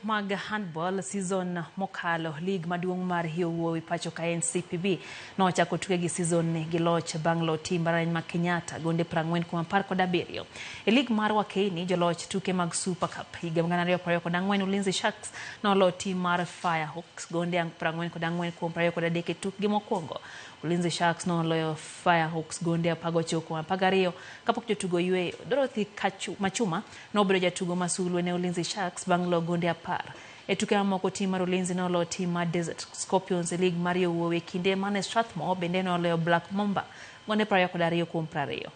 mag handball season mokalo, lig maduong' mar yowuowi pacho ka NCPB nochako tuke gi season ni gi loch bang' lo tim mbalariany ma Kenyatta gonde 47. E lig mar Wakeini, joloch tuke mag Super Cup higa 2024 Ulinzi Sharks nolo tim mar Firehawks gonde 44-23 e tukgi mokwongo. Ulinzi Sharks noloyo Firehawks gonde 19-12 kapok jotugo oyweyo. Dorothy Machuma nobedo jatugo ma sulwe ne Ulinzi Sharks bang' lo gonde 10. E tuke mamoko, tim mar Ulinzi noloyo tim mar Desert Scorpions e lig mar yowuowi e kinde mane Strathmore bende noloyo Black Mamba gonde 22-20.